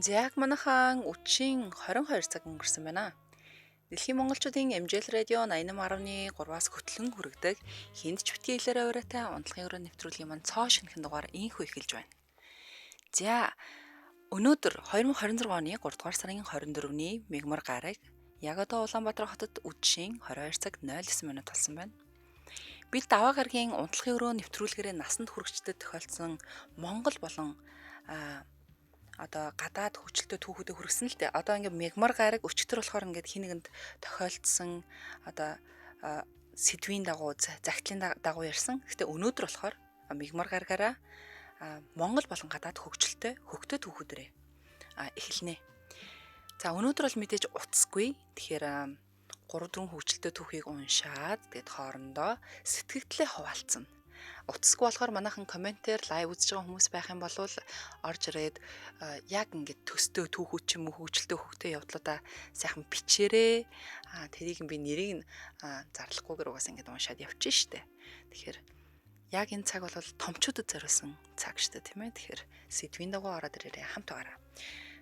Яг манайхан үдшийн 22 цаг өнгөрсөн байна. Дэлхийн монголчуудын MJL радио 88.3-аас хөтлөн хүргэдэг хинд ч битгий хэлээрээ ураатай унтлагын өрөө нэвтрүүлгийн маань цоо шинэхэн дугаар инхүү эхэлж байна. За, өнөөдөр 2026 оны 3 дугаар сарын 24-ний мегмар гараг яг одоо Улаанбаатар хотод үдшийн 22 цаг 09 минут болсон байна. Бид даваа гарагийн унтлагын өрөө нэвтрүүлгээрээ насанд хүрэгчдэд тохиолдсон Монгол болон одоо гадаад хөгжилтэй түүхүүдэд хүргэсэн л дээ. Одоо ингээд мегмар гараг өчтөр болохоор ингээд хин нэгэнд тохиолдсон одоо сэдвийн дагуу, захидлын дагуу ярьсан. Гэхдээ өнөөдөр болохоор мегмар гарагаараа Монгол болон гадаад хөгжилтэй хөгтөө түүхүүдэрээ эхэлнэ. За, өнөөдөр бол мэдээж утасгүй. Тэгэхээр 3 4 хөгжилтэй түүхийг уншаад, тэгээд хоорондоо сэтгэгдлээ хуваалцсан. Утасгүй болохоор манайхан комментээр live үзэж байгаа хүмүүс байх юм бол орж ирээд яг ингээд төстөө түүхүүд ч юм уу, хөгжилтэй хөгтөө явдлуудаа сайхан бичээрэй. Тэрийг би нэрийг нь зарлахгүйгээр угаасаа ингээд уншаад явчих штэ. Тэгэхээр яг энэ цаг бол томчуудад зориулсан цаг штэ, тийм ээ. Тэгэхээр сэдвийн дагуу ороод ирээрэй, хамт байгаарай.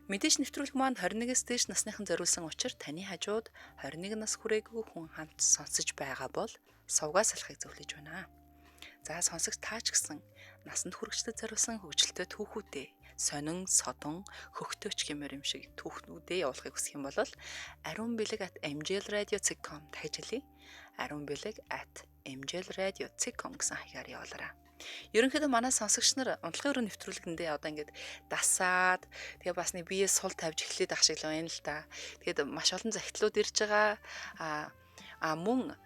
Мэдээж нэвтрүүлэг маань 21-ээс дээш насныхан зориулсан учраас таны хажууд 21 нас хүрээгүй хүн хамт сонсож байгаа бол сувгаас салахыг зөвлөж байна. За, сонсогч таа ч гэсэн насанд хүрэгчдэд зориулсан хөгжилтэй түүхүүдээ, сонин, содон, хөгтөөч гэмээр юм шиг түүхнүүдээ явуулахыг хүсэх юм бол ариунбэлэг@mjlradio.com, дахиж хэлье. ариунбэлэг@mjlradio.com гэсэн хаягаар явуулаарай. Ерөнхийдөө манай сонсогч нар унтлагын өрөө нэвтрүүлгэндээ одоо ингээд дасаад, тэгээ бас нэг бие сул тавьж эхлээд ах шиг л байна л да. Тэгээд маш олон захидлууд ирж байгаа. А мөн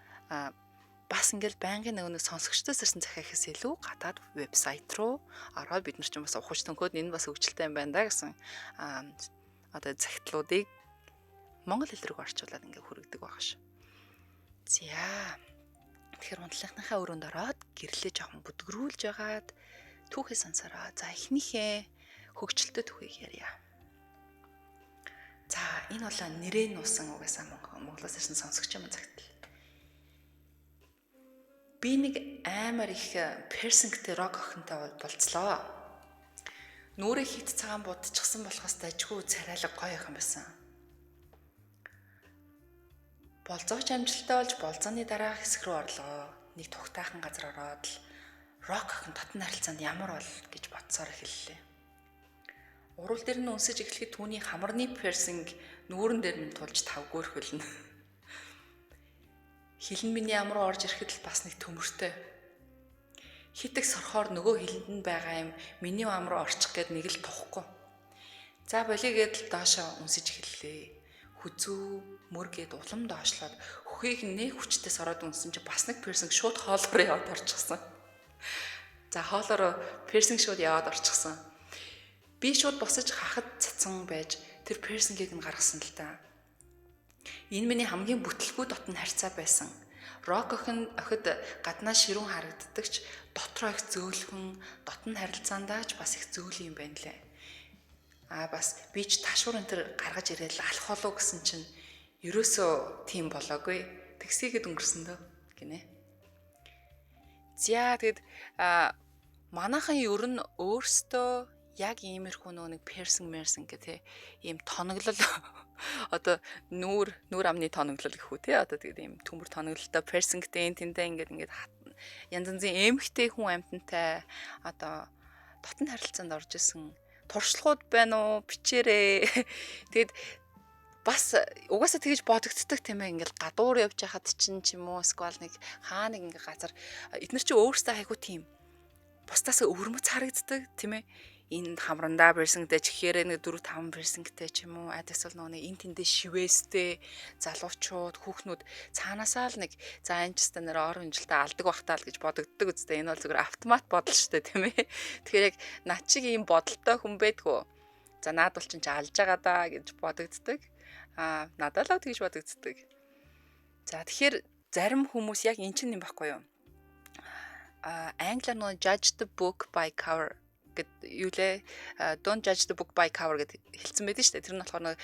бас ингээл байнгын нэг сонсогчдоос ирсэн захиахаас илүү гадаад вебсайт руу ороод бид нар ч бас ухаж төнхөөд, энэ бас хөгжилтэй юм байна да гэсэн одоо захидлуудыг монгол хэл рүү орчуулад ингээ хүргэдэг байгаа ш. За. Тэгэхээр унтлагынхаа өрөөнд ороод гэрлээ жоохон бүдгэрүүлж ягаад түүхээ сонсороо. За, эхнийхээ хөгжилтэй түүхийг ярья. За, энэ бол нэрээ нуусан, угаасаа Монголоос ирсэн сонсогч юм захидал. Би нэг аймар их piercing тэй рок охинтой болцлоо. Нүрээ хит цагаан будчихсан болохоос дажгүй царайлаг гоё охин байсан. Болзооч амжилттай болж болзооны дараа хэсэг рүү орлоо. Нэг тухтайхан газар ороод л рок охин дотн харилцаанд ямар бол гэж бодсоор эхэллээ. Уруул дээр нь үнсэж эхлэхэд түүний хамарны piercing нүүрэн дээр минь тулж тавгүйр хөлнө. Хилэн миний ам руу орж ирэхэд л бас нэг төмөртэй. Хит их сорхоор нөгөө хилэнд нь байгаа юм миний ам руу орчих гээд нэг л тухгүй. За, болиё гээд л доошоо үнсэж эхэллээ. Хүзүү, мөр гээд улам доошлоод хөхийг нэх хүчтэй сороод үнсэн чи бас нэг piercing шууд хоолоор яваад орчихсон. За, хоолоор piercing шууд яваад орчихсон. Би шууд босож хахад цацсан байж тэр piercing ийг нь гаргасан л та. Энэ миний хамгийн бүтлгүй дотн харьцаа байсан. Рок охид гаднаа ширүүн харагддаг ч дотроо их зөөлхөн, дотн харилцаандаа ч бас их зөөлөн юм байна лээ. Аа, бас би ч ташуур энэ төр гаргаж ирээл алах болов гэсэн чинь ерөөсөө тийм болоогүй. Тэгсийгэд өнгөрсөн дөө гинэ. За, тэгэд манайхан ер нь өөрсдөө яг иймэрхүү нөгөө нэг piercing мерсинг гэх те ийм тоноглол, одоо нүүр нүүр амны тоноглол гэх үү те, одоо тэгээд ийм төмөр тоноглолтой piercing тэй энэ тэндээ ингээд янз янзын эмхтэй хүн амьтантай одоо дотн харилцаанд орж исэн туршлагууд байна уу, бичээрэй. Тэгээд бас угаасаа тэгэж бодогддог, тийм ээ, ингээл гадуур явж байхад чинь ч юм уу, эсвэл нэг хаа нэг ингээ газар эднэр чи өөрсдөө айгу тийм бусдаас өвөрмөц харагддаг, тийм ээ, энэ хамрандаа piercing тэй, чихээрээ нэг 4 5 piercing тэй ч юм уу, аль эсвэл нөгөө нэг энэ тэндээ шивээстэй залуучууд, хүүхнүүд цаанаасаа л нэг за энэ ч өстой нэр орон жилдээ алдаг бахтаа л гэж бодогддог үстэй. Энэ бол зүгээр автомат бодол штэ, тийм ээ. Тэгэхээр яг над чиг ийм бодолтой хүн байдгүй. За, наад бол чинь ч алж байгаа даа гэж бодогддог. Надад л тэгж бодогддог. За, тэгэхээр зарим хүмүүс яг эн чинь юм баггүй юу? Англиар нөгөө "judge the book by cover" гэд юу лээ, "Don't judge the book by cover" гэд хэлсэн байдаг шүү дээ. Тэр нь болохоор нэг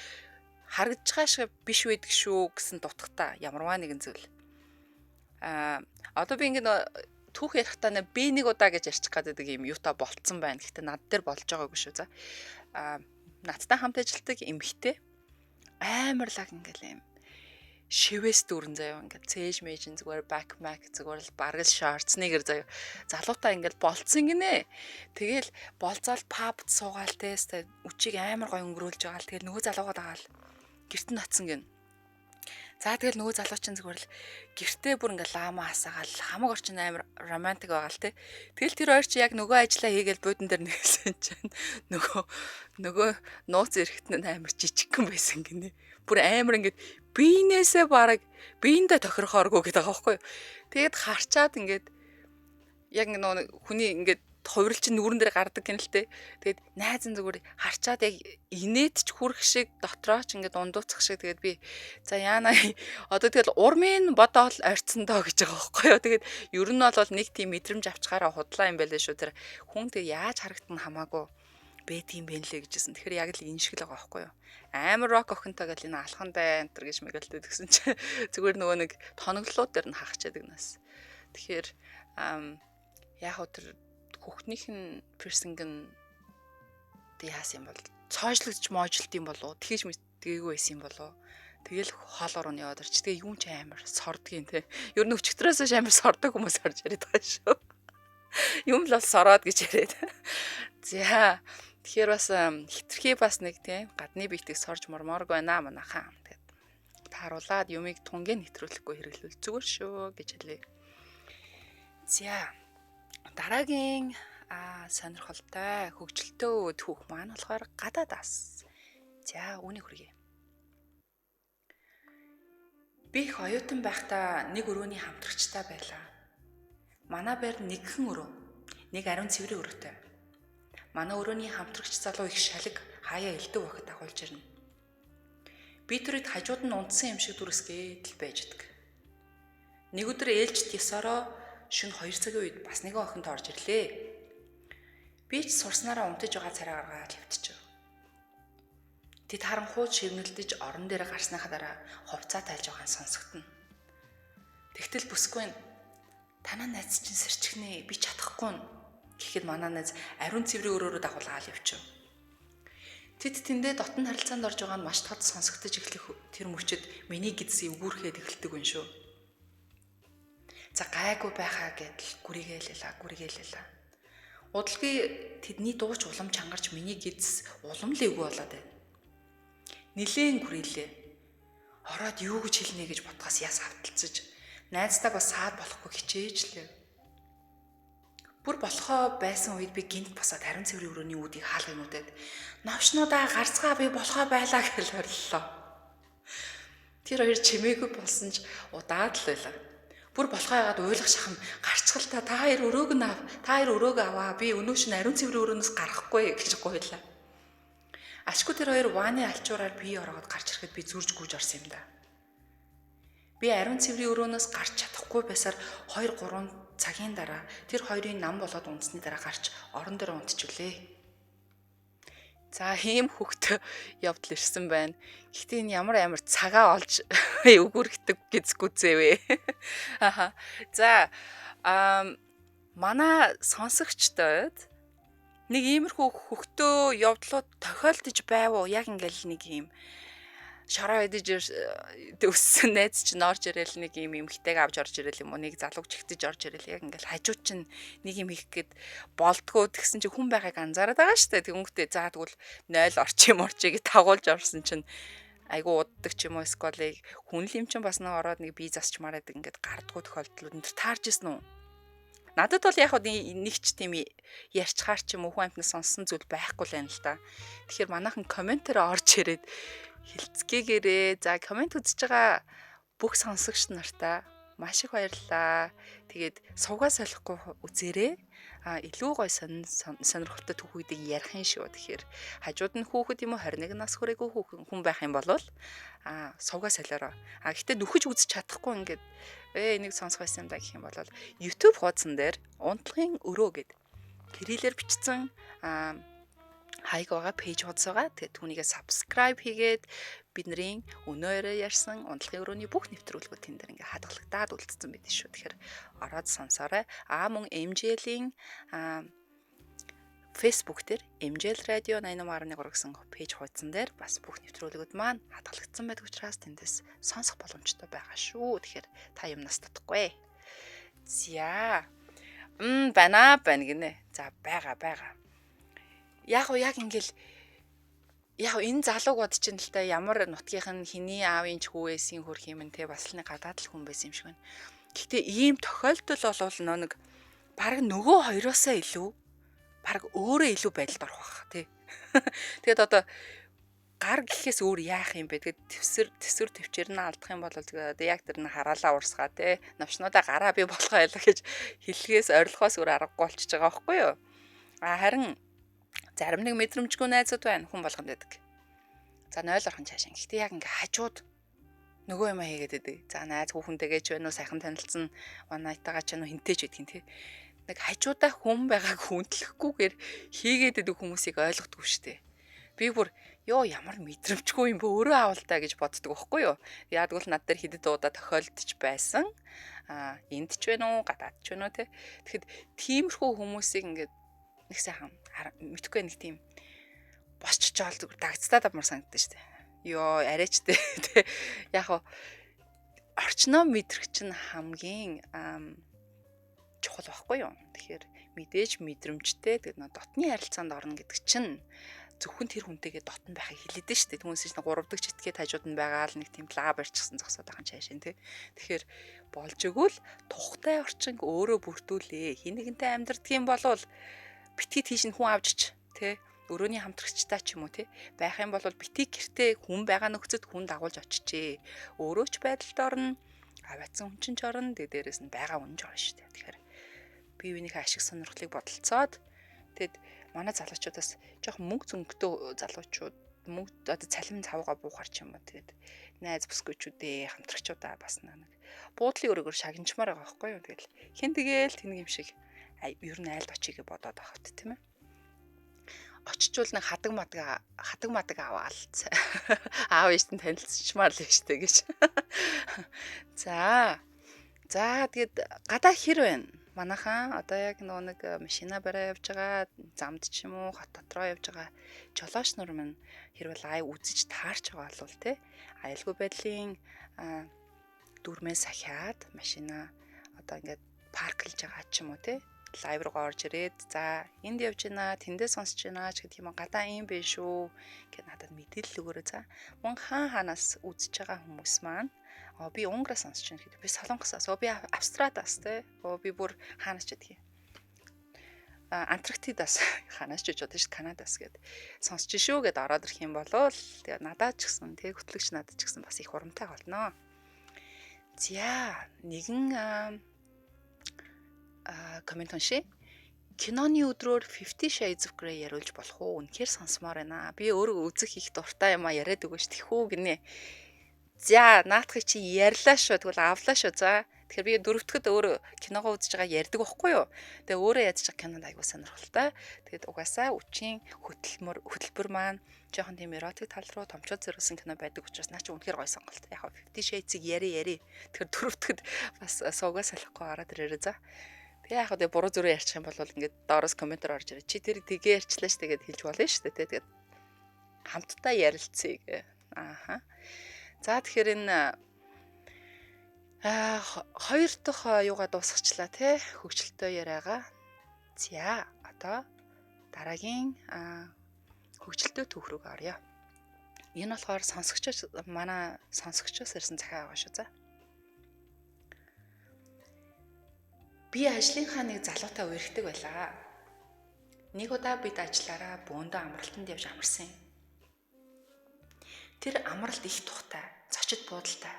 харагдж байгаа шиг биш байдаг шүү гэсэн дутагта ямарваа нэгэн зүйл. Одоо би ингэ түүх ярихдаа нэ би нэг удаа гэж ярьчих гэдэг юм юута болцсон байна. Гэхдээ над дээр болж байгаагүй шүү. За. Надтай хамт ажилладаг эмэгтэй амар лаг ингээл юм шивээс дүүрэн заяа, ингээд цээж мэйжин зүгээр back mac зүгээр л бараг л шортс нэгэр заяа, залуутай ингээд болцсон гинэ. Тэгэл болцоол pub д суугаал те, үчиг амар гоё өнгөрөөлж байгаа л, тэгэл нөгөө залуугаа дагаал гэрт нь очсон гин. За, тэгэл нөгөө залуу чинь зүгээр л гэртээ бүр ингээд лама хасаагаал, хамаг орчин амар романтик байгаа л те. Тэгэл тэр хоёр чи яг нөгөө ажиллаа хийгээл буудан дээр нэгсэн чинь нөгөө нууц эрэхтэн нь амар жижигхэн байсан гинэ. Бүр амар ингээд биенээсээ бараг биендээ тохирохооргүй гэдэг байгаа байхгүй юу. Тэгээд харчаад ингээд яг нөгөө хүний ингээд хувирал чинь нүүрэн дээр гардаг гин л те. Тэгээд найз нь зүгээр харчаад яг инээд ч хүрх шиг, дотроо ч ингээд ундууцах шиг, тэгээд би за яана одоо тэгэл урмын бодоол ойрцсон доо гэж байгаа байхгүй юу. Тэгээд ер нь бол нэг тийм мэдрэмж авчгаараа худлаа юм байлээ шүү. Тэр хүн тэг яаж харагдана хамаагүй бэт юм бэ лээ гэжсэн. Тэгэхээр яг л энэ шиг л байгаа байхгүй юу. Амар рок охинтой гэл энэ алхандаа энэ төр гэж мэгэлдэг гэсэн чи зүгээр нөгөө нэг тоноглолууд дээр нь хахчаадаг нас. Тэгэхээр яг хөө тэр хүүхнийх нь piercing нь тэг яасан юм бол цоожлогдож можлт юм болов, тэгэж мэдгээгүй байсан юм болов. Тэгэл хоолоор нь яваад орч. Тэгээ юм ч амар сордгийн те. Ер нь өчигдрөөс амар сордог хүмүүс орж ирээд байгаа шүү. Юм л бол сороод гэж яриад. За, тэгэхээр бас хитрхи бас нэг тийм гадны биетийг сорж мормоорг байна манайхаа. Тэгээд тааруулаад юмыг тунгийн нэвтрүүлэхгүй хэрэглүүл зүгээр шүү гэж хэлье. За, дараагийн сонирхолтой хөгжилтөө түүх маань болохоор гадаадаас. За, үүнийг хүргэе. Би их оюутан байхдаа нэг өрөөний хамтрагчтай байлаа. Манай байр нэгхэн өрөө. Нэг ариун цэврийн өрөөтэй. Манай өрөөний хамтрагч залуу их шалэг, хаяа элдв охид дагуулж ирнэ. Би тэр үед хажууд нь унтсан юм шиг дүрсгээд л байж идэг. Нэг өдөр ээлжит ёсороо шөнө 2 цагийн үед бас нэгэн охинтой орж ирлээ. Би ч сурснараа унтаж байгаа царай гаргаад хэвтчихв. Тэд харанхуй шивнэлдэж орон дээр гарсныхаа дараа хувцаа тайлж байгаа нь сонсогдоно. Тэгтэл бүсгүй нь "Танаа найз чинь сэрчихнэ, би чадахгүй" гэхэд манай найз ариун цэврийн өрөөрөө дагуулгаад явчихв. Тэд тэндээ дотн харилцаанд орж байгаа нь маш тод сонсогдож эхлэх тэр мөчөд миний гидс эвгүүрхэд эхэлдэг юм шүү. За, гайгүй байхаа гэдэл гүрийгээлээ, гүрийгээлээ. Удалгүй тэдний дууч улам чангарч миний гидс улам л эвгүй болоод байна. Нилээн гүрийлээ. Ороод юу гэж хэлнэ гэж бодгоос яс авталцаж найзтайг бас саад болохгүй хичээж лээ. Бүр болохоо байсан үед би гинт босоод ариун цэврийн өрөөний үүдийг хаалгыг нүдэд "Новшнуудаа, гарцгаа, би болохоо байлаа" гэж хориллоо. Тэр хоёр чимээгүй болсон ч удаад л байлаа. Бүр болохоо ягаад уйлах шахам "Гарчгал та, хоёр өрөөг нь ав. Та хоёр өрөөг аваа. Би өнөө шин ариун цэврийн өрөөнөөс гарахгүй" гэж гуйлаа. Ашгүй тэр хоёр вааны алчуураар бие ороод гарч ирэхэд би зүрж гүйж орсон юм да. Би ариун цэврийн өрөөнөөс гарч чадахгүй байсаар 2 3 цагийн дараа тэр хоёрын нам болоод унтсны дараа гарч орон дээр унтчихлээ. За, ийм хөхт явдал ирсэн байна. Гэхдээ энэ ямар амар цагаа олж өгөрхдөг гэзгүүзээвэ. Аха. За, манай сонсогчдод нэг иймэрхүү хөхтөө явдлууд тохиолдож байв уу? Яг ингээл нэг ийм шороо идэж өссөн найз чинь орж ирэл, нэг юм эмхтэйг авч орж ирэл юм уу, нэг залууг чигтэж орж ирэл, яг ингээл хажууд чинь нэг юм хийх гээд болдгоо, тэгсэн чинь хүн байгааг анзаараад байгаа шүү дээ. Тэнгүүтээ за, тэгвэл 0 орчим орчиг тагуулж орсон чинь айгу уддаг ч юм уу, эсвэл хүн л юм чинь бас нэг ороод нэг бие засчмаар байдаг, ингээд гардгуу тохиолдлууд энэ төр таарж исэн үү? Надад бол яг нэг ч тийм ярьчхаар ч юм уу хүн амьтнаас сонссон зүйл байхгүй л байна л да. Тэгэхээр манайхан комментээр орж ирээд хэлцгээгээрээ. За, коммент үзэж байгаа бүх сонсогч нартаа маш их баярлалаа. Тэгээд сувгаа солихгүй үзээрэй. А илүү гой сонирхолтой түүхүүдийг ярих юм шүү. Тэгэхээр хажууд нь хүүхэд юм уу, 21 нас хүрээгүй хүн байх юм бол сувгаа солиороо. А гэхдээ нүхэж үзэж чадахгүй, ингээд энийг сонсох байсан юм да гэх юм бол YouTube хуудсан дээр унтлагын өрөө гэд кириллээр бичсэн хаяг байгаа, page хуудас байгаа. Тэгээд түүнийгээ subscribe хийгээд бидний өнөө орой ярьсан унтлагын өрөөний бүх нэвтрүүлгүүд тэн дээр ингээ хадгалагдаад үлдсэн байдаг шүү. Тэгэхээр ороод сонсоорой. Аа, мөн MJL-ийн Facebook дээр MJL Radio 88.3 гэсэн пэйж хуудсан дээр бас бүх нэвтрүүлгүүд маань хадгалагдсан байдаг учраас тэндээс сонсох боломжтой байгаа шүү. Тэгэхээр та юмнаас татахгүй. За. Байна байна гинэ. За байгаа. Яг уу яг ингээл яг энэ залууг бод чинь л та ямар нутгийнх нь хиний аавын ч хүүээсийн хөрх юм те бас л нэг гадаад л хүн байсан юм шиг байна. Гэхдээ ийм тохиолдол болвол нэг баг нөгөө хоёроосоо илүү баг өөрөө илүү байдалд орох байх тий. Тэгээд одоо гар гэхээс өөр яах юм бэ? Тэгээд төсвөр төвчээр нь алдах юм бол тэгээд яг тэр нь хараалаа урсгаа тий. Навчнуудаа гараа би болохоо байлаа гэж хэллэгээс орилохоос өөр аргагүй болчихж байгаа байхгүй юу? А харин зарим нэг мэдрэмжгүй найзууд байна хүн болгонд байдаг. За 0 орхон цаашаа. Гэхдээ яг ингээ хажууд нөгөө юм хийгээд байдаг. За найз хүүхэнтэйгээ ч байна уу сайхан танилцсан one night-тагаа ч байна уу хинтэй ч байдгийн тий. Нэг хажуудаа хүн байгааг хүндлэхгүйгээр хийгээд байдаг хүмүүсийг ойлгодгүй шүү дээ. Би бүр ёо ямар мэдрэмжгүй юм бэ өөрөө аавал та гэж боддог байхгүй юу? Яагад бол над дээр хэдэд удаа тохиолдож байсан. А энд ч байна уу, гадаад ч байна уу те. Тэгэхэд тиймэрхүү хүмүүсийг ингээд нэг сайхан мэдхгүй нэг тийм босч жаал зүгээр дагцтаад авмар санагдсан шүү дээ. Ёо арайч те. Яг хаа орчноо мэдрэх чинь хамгийн чухал байхгүй юу? Тэгэхээр мэдээж мэдрэмжтэй тэгээд дотны харилцаанд орно гэдэг чинь зөвхөн тэр хүнтэйгээ дотн байхыг хэлээд нь шүү дээ. Түүнээс чинь 3 дахь читгээд хажууд нь байгаа л нэг тийм лаа барьчихсан зогсоод байгаа юм чаашин тий. Тэгэхээр болж өгвөл тухтай орчинг өөрөө бүрдүүлээ. Хин нэгэнтэй амьдрдаг юм бол битгий тийш нь хүн авчиж тий. Өрөөний хамтрагчтай ч юм уу тий. Байх юм бол битгий гэртээ хүн байгаа нөхцөд хүн дагуулж очижээ. Өөрөө ч байдалд орно. Аваацсан хүн чинь ч орно. Тэгээ дээрэс нь байгаа хүн ч орно шүү дээ. Тэгэхээр бие биенийхээ ашиг сонирхлыг бодолцоод тэгэд манай залуучуудаас жоохон мөнгө зөнгөтэй залуучууд мөнгө одоо цалин цавгаа буухар ч юм уу тэгээд найз бүсгүйчүүдээ хамтрагчудаа бас нэг буудлын өрөөгөр шагнчмаар байгаа байхгүй юу. Тэгэл хэн тэгээл тэнэг юм шиг ер нь айлд очие гэж бодоод байгаа хот тийм ээ. Очичвол нэг хадаг мадаг аваал аав ээжтэй танилцчмаар л юм штэ гэж. За тэгээд гадаа хэр байна? Манайхан одоо яг нөгөө нэг машина бариа явж байгаа, замд ч юм уу, хот дотроо явж байгаа жолооч нар минь хэрвээ лайв үзэж таарч байгаа болвол те аюулгүй байдлын дүрмээ сахиад машина одоо ингээд парклж байгаа ч юм уу те лайв руу орж ирээд за энд явж байна, тэндээ сонсож байна ч гэдэг юм уу, гадаа юм биш шүү гэд надад мэдээлэл өгөөрэй. За мөн хаан хаанаас үзэж байгаа хүмүүс маань би Унграас сонсож байна гэдэг. Би Солонгосоос, би Австрадаас те. Би бүр хаанаас ч гэдэг юм. Антарктидаас хаанаас ч гэж бодсон шүү, Канадаас гэд сонсч шүү гэд ороод ирэх юм бол тэгээ надад ч гэсэн тэг хөтлөгч надад ч гэсэн бас их хурамтай болно. За нэгэн коммент уншия. Киноны өдрөөр 50 Shades of Grey яриулж болох уу? Үнэхээр сонсомоор байна. Би өөрөө үзэх их дуртай юм а яриад өгөөч тэхүү гинэ. За наадахыг чи ярьлаа шүү. Тэгвэл авлаа шүү. За тэгэхээр би дөрөвдөд өөрөө киногоо үзэж байгаа ярьдаг байхгүй юу? Тэгээ өөрөө ядж байгаа кинонд айгуу сонирхолтой. Тэгээд угаасаа үчийн хөтөлбөр маань жоохон тийм эротик тал руу томчууд зориулсан кино байдаг учраас наа чи үнэхээр гоё сонголт. Яг 50 Shades-ийг яри. Тэгэхээр дөрөвдөд бас суугаа салахгүй ороод ирээрээ за. Тэгээ яг тэгээ буруу зүрээ ярьчих юм бол ингээд доороос комментээр орж ирээ. Чи тэр тгээ ярьчлаа шүү тэгээд хэлж болно шүү дээ. Тэгээд хамтдаа ярилцъя. Ааха. За тэгэхээр энэ хоёр дахь юугаа дуусгачлаа те хөгжилтэй яриагаа. За одоо дараагийн хөгжилтэй түүх рүү оръё. Энэ болохоор сонсогчоос манай сонсогчоос ирсэн захиа байгаа шүү. За. Би ажлынхаа нэг залуутай үерхдэг байлаа. Нэг удаа бид ажиллаараа бөөндөө амралтанд явж амарсан юм. Тэр амралт их тухтай, зочид буудалтай.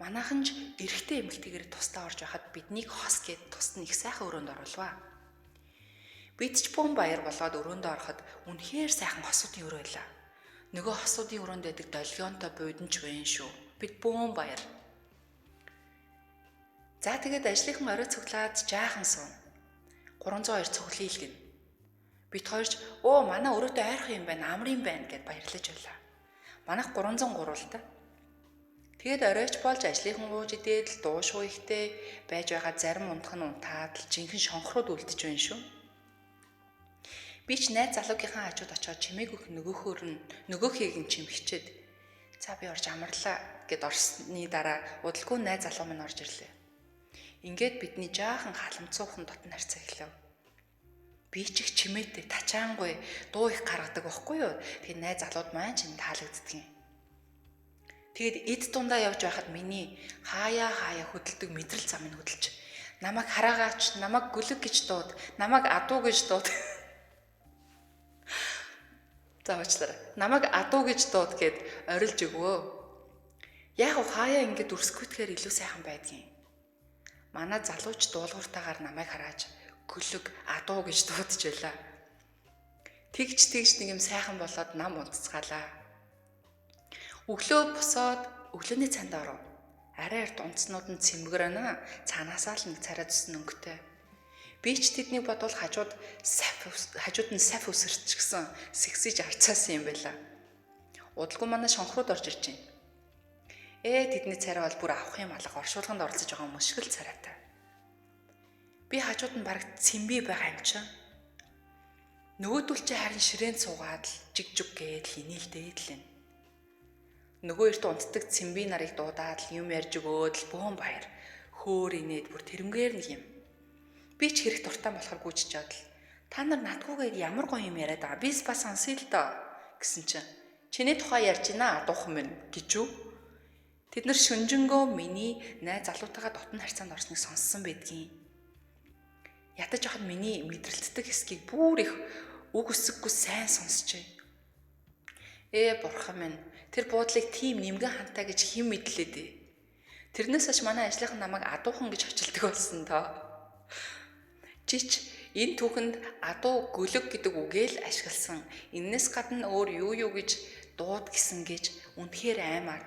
Манайхан ч эрэгтэй эмэгтэйгээр тусдаа орж байхад биднийг хос гээд тусад нь их сайхан өрөөнд оруулваа. Бид ч бөөн баяр болоод өрөөндөө ороход үнэхээр сайхан хосуудын өрөө байлаа. Нөгөө хосуудын өрөөнд байдаг долгионтой буудан ч байна шүү. Бид бөөн баяр. За тэгээд ажлынхан орой цуглаад жаахан суун. 302 цуглая л гин. Бид хоёрч өө манай өрөөтэй ойрхон юм байна, амар юм байна гэд баярлаж байлаа. Манайх 303 л та. Тэгээд оройч болж ажлынхан ууж идээд л дуушгүй ихтэй байж байгаа зарим унтах нь унтаад л жинхэнэ шонхрууд үлдэж байна шүү. Би ч найз залуугийнхаа хажууд очиод чимээгүйх нөгөөхөр нь нөгөөхийг нь чимхчээд за би орж амарлаа гэд орсны дараа удалгүй найз залуу минь орж ирлээ. Ингээд бидний жаахан халамцуухан дотн харьцаа эхлэв. Би ч их чимээтэй тачаангүй дуу их гаргадаг байхгүй юу? Тэгээд найз залууд маань ч энэ таалагддаг юм. Тэгээд эд дундаа явж байхад миний хаяа хаяа хөдөлдөг мэдрэл зам нь хөдөлж намайг хараагаач, намайг гүлэг гэж дууд, намайг адуу гэж дууд. За уучлаарай. Намайг адуу гэж дууд гэд орилж өгвөө. Яг хаяа ингээд дүрсгүйтгэхээр илүү сайхан байдгийн. Манай залууч дуулууртаагаар намайг харааж гүлэг адуу гэж дуудаж байлаа. Тэгж тэгж нэг юм сайхан болоод нам унтцгаалаа. Өглөө босоод өглөөний цанд оров. Арай эрт унтснууд нь цэмгэрэнэ. Цаанаасаа л нэг царай зүсэн өнгөтэй. Би ч тэднийг бодвол хажууд нь сав үсэрчгсэн сэгсэж арцаасан юм байла. Удалгүй манай шонхрууд орж ирж байна. Тэдний царай бол бүр авах юм алга оршуулганд оролцож байгаа хүмүүс шиг л царайтай. Би хажууд нь бараг цэмбий байгаа юм чинь. Нөгөөдөл чи харин ширээнд суугаад л жиг жиг гээд л инээлдээд л байна. Нөгөө эрт унтдаг цэмбий нарыг дуудаад л юм ярьж өгөөд л бөөн баяр хөөр инээд бүр тэрнгээр нэг юм. Би ч хэрэг дуртай болохоор гүйчичээд л та нар надгүйгээд ямар гоё юм яриад байгаа. Бис бас сонсъё л доо гэсэн чинь чиний тухай ярьж байна адуухан минь гэж үү? Тэд нар шүнжэнгөө миний найз залуутайгаа дотн харьцаанд орсныг сонссон байдгийн. Ядаж хахад миний мэдрэлтдэг хэсгийг бүр их үг үсэггүй сайн сонсчээ. Бурхан минь, тэр буудлыг тийм нэмгэн хантай гэж хэн мэдлээ дээ. Тэрнээс хойш манай ажлынхан намайг адуухан гэж очилдог болсон доо. Чич энэ түүхэнд адуу гөлөг гэдэг үгээ л ашигласан. Эннээс гадна өөр юу юу гэж дууд гисэн гэж үнэхээр аймаар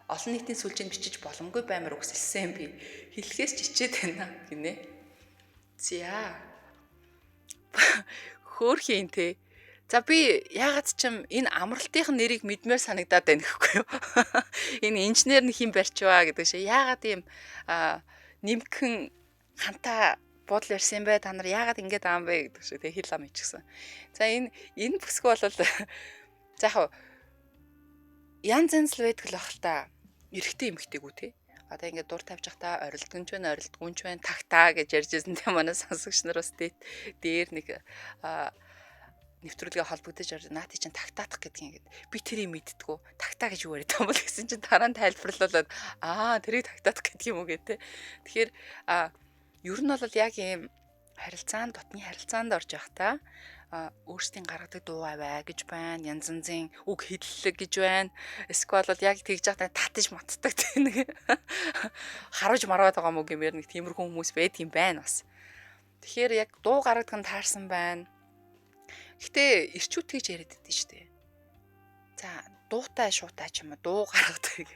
олон нийтийн сүлжээнд бичиж боломгүй баймар үгсэлсэн юм би. Хэлхээс ч ичээд байна гинэ. За. Хөөрхийн те. За би яагаад ч юм энэ амралтын нэрийг мэдмээр санагдаад байна гэхгүй юу? Энэ инженер нь хэн барьчваа гэдэг шиг. Яагаад ийм нэмхэн хантаа буудал ярьсан юм бэ? Та нар яагаад ингэж байгаа юм бэ гэдэг шиг те хэл ам ичгсэн. За энэ бүсгүй бол за яг янз янз л байдаг л баг л та. Эрэгтэй эмэгтэйгүү те. Одоо ингээд дур тавьж байхдаа орилдгонч байна, орилдгүнч байна, тагтаа гэж ярьж байсан те манай сонсогч нар бас дээр нэг нэвтрүүлгээ холбогдож орж наад чинь тагтаадах гэдэг юм гээд би тэрийг мэддэггүй. Тагтаа гэж юу яриад юм бол гэсэн чинь дараа нь тайлбарлуулад тэрийг тагтаадах гэдэг юм уу гэ те. Тэгэхээр ер нь бол яг ийм харилцаанд дотны харилцаанд орж явахдаа өөрсдийн гаргадаг дуу аваа гэж байна, янз янзын үг хэллэг гэж байна. Эсвэл бол яг тэгж байхдаа татаж матдаг тийм нэг харуулж мараад байгаа мó гэмээр нэг тиймэрхүү хүмүүс байдаг юм байна бас. Тэгэхээр яг дуу гаргадаг нь таарсан байна. Гэтэ ирчүүд тэгж яриад байдсан шүү дээ. За дуутай шуутай ч юм уу дуу гаргадаг.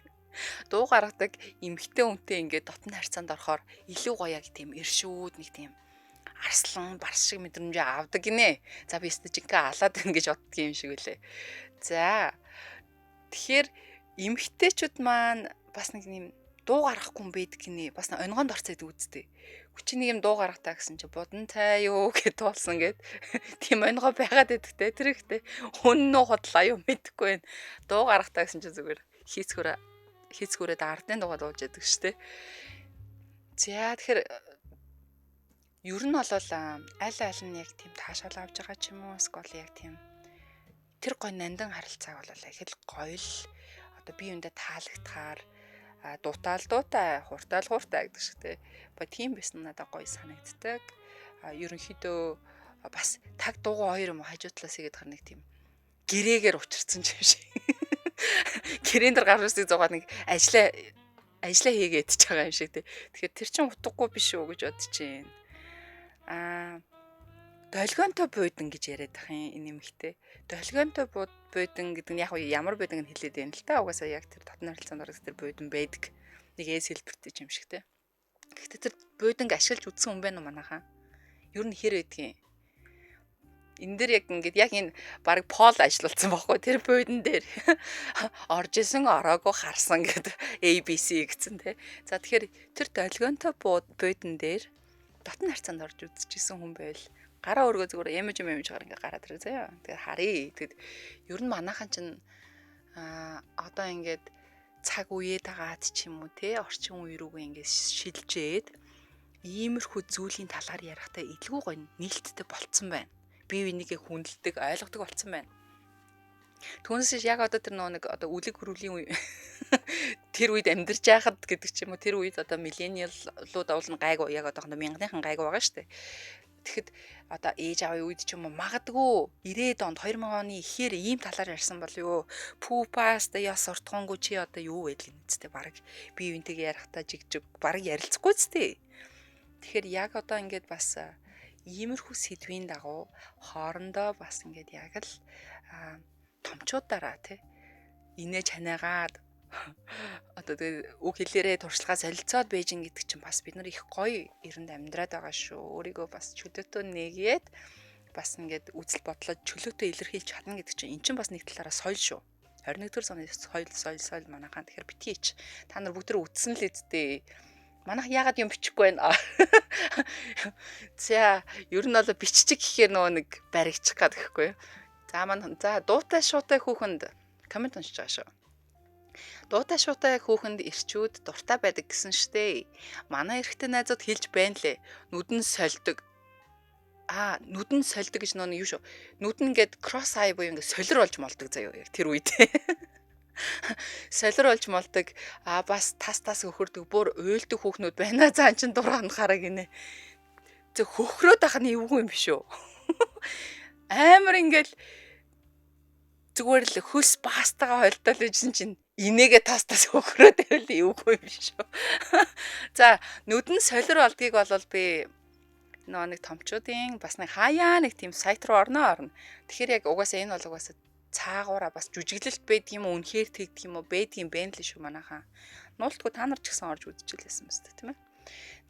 Дуу гаргадаг эмэгтэй хүнтэй ингээд дотн харьцаанд орохоор илүү гоё яг тийм иршүүд нэг тийм арслан барс шиг мэдрэмжээ авдаг гинэ. За би өстө жинхэнэ алаад байна гэж боддөг юм шиг үлээ. За тэгэхээр эмэгтэйчүүд маань бас нэг юм дуу гаргахгүй юм байдаг гинэ. Бас онгоонд орцоод үздэг. Хүчин нэг юм дуу гаргатаа гэсэн чи будантай юу гэд туулсан гэд. Тийм онгоо байгаад байдаг те. Тэр ихтэй хүн нүү худлаа юу мэдэхгүй байна. Дуу гаргатаа гэсэн чи зүгээр хийцгүүрээ ардын дуугаа дуулж яадаг штэ. За тэгэхээр ер нь бол аль аль нь яг тийм таашаал авч байгаа ч юм уу эсвэл яг тийм тэр гой нандин харилцааг бол их л гоё л одоо би юундаа таалагдахаар дуутаал дуутай, хуртаал хууртай гэдэг шиг те. Ба тийм байсан надад гоё санагддаг. Ерөнхийдөө бас таг дуугаа хоёр юм хажуу талаас игээд хар нэг тийм гэрээгээр учирсан юм шиг. Гэрээн дээр гарч ирсийг зугаад нэг ажиллаа хийгээд ч байгаа юм шиг те. Тэгэхээр тэр чин утгагүй биш үү гэж бодож байна. Долгионтой буудан гэж яриад ах юм энэ эмэгтэй. Долгионтой буудан гэдэг нь яг ямар буудан нь хэлээд байна л та. Угаасаа яг тэр дотны харилцаанд ордог тэр буудан байдаг. Нэг эс хэлбэртэй юм шиг те. Гэхдээ тэр бууданг ашиглаж үзсэн хүн байна уу манайхаа? Ер нь хэр байдгийг. Энэ дээр яг ингээд яг энэ баг пол ажиллуулсан байхгүй тэр буудан дээр орж исэн ороогүй харсан гэд ABC гэсэн те. За тэгэхээр тэр долгионтой буудан дээр дотны харьцаанд орж үзчихсэн хүн байвал Гараа өргөө зүгээр эмэж эмэж гар ингээ гараад ирээ заяа. Тэгээд харъя. Тэгэд ер нь манайхан чинь одоо ингээд цаг үеэ дагаад ч юм уу те орчин үе рүүгээ ингээд шилжээд иймэрхүү зүйлийн талаар ярихдаа илүү гоё нээлттэй болцсон байна. Бие бинийгээ хүндэлдэг, ойлгодог болцсон байна. Түүнээс яг одоо тэр нэг одоо үлэг хөрвлийн үе тэр үед амьдарч байхад гэдэг ч юм уу, тэр үед одоо миллениаллууд уул нь гайгүй, яг одоохондоо мянгийнхын гайгүй байгаа шүү дээ. Тэгэхэд одоо ээж аавын үед ч юм уу, магадгүй 90-ад онд, 2000 оны ихээр ийм талаар ярьсан бол юу, пупаас яс уртгонгүү чи одоо юу байдал гэнэ бараг бие биентэйгээ ярихдаа жиг жиг бараг ярилцахгүй ч тээ. Тэгэхээр яг одоо ингээд бас иймэрхүү сэдвийн дагуу хоорондоо бас ингээд яг л томчуудаараа тий инээ чанаагаад одоо тэгээ үг хэлээрээ туршлагаа солилцоод байж гин гэдэг чинь бас бид нар их гоё эрэнд амьдраад байгаа шүү. Өөрийгөө бас чөлөөтөө нэгээд, бас ингээд үзэл бодлоо чөлөөтөө илэрхийлж чадна гэдэг чинь эн чинь бас нэг талаараа соёл шүү. 21-р зууны соёл, соёл, соёл манайхан. Тэгэхээр битгийч. Та нар бүгд тэр үтсэн л үсттэй. Манайх яагаад юм бичихгүй байна? За, ер нь бол биччих гэхээр нөгөө нэг баригдчих гад гэхгүй юу? За, маань за дуутай шуутай хүүхэнд comment уншиж байгаа шүү. Дуутай шуутай хүүхэнд эрчүүд дуртай байдаг гэсэн штэ. Манай эрэгтэй найзууд хэлж байна лээ. Нүд нь сольдог. Нүд нь сольдог гэж нөө юу шүү. Нүд нь ингээд cross eye буюу ингээд солир болж молдог заяа яг тэр үед. Солир болж молдог. Бас тас тас хөхөрдөг, бүр уйлдаг хүүхнүүд байна. За, эн чин дур ханахаараа гинэ. Зөв хөхрөөд ах нь эвгүй юм биш үү? Амар ингээл зүгээр л хөлс пастагаа холдоол ижсэн чинь инээгээ тас тас хөхрөөд байвал эвгүй юм биш үү? За, нүд нь солир болдгийг бол би нөгөө нэг томчуудын бас нэг хаяа нэг тийм сайт руу орно орно. Тэгэхээр яг угаасаа энэ бол угаасаа цаагаараа бас жүжиглэлт байдаг юм уу, үнэхээр тэгдэг юм уу, байдаг юм байна л шүү манайхаа. Нуултгүй та нар ч гэсэн орж үзчихлээсэн мэт, тийм ээ.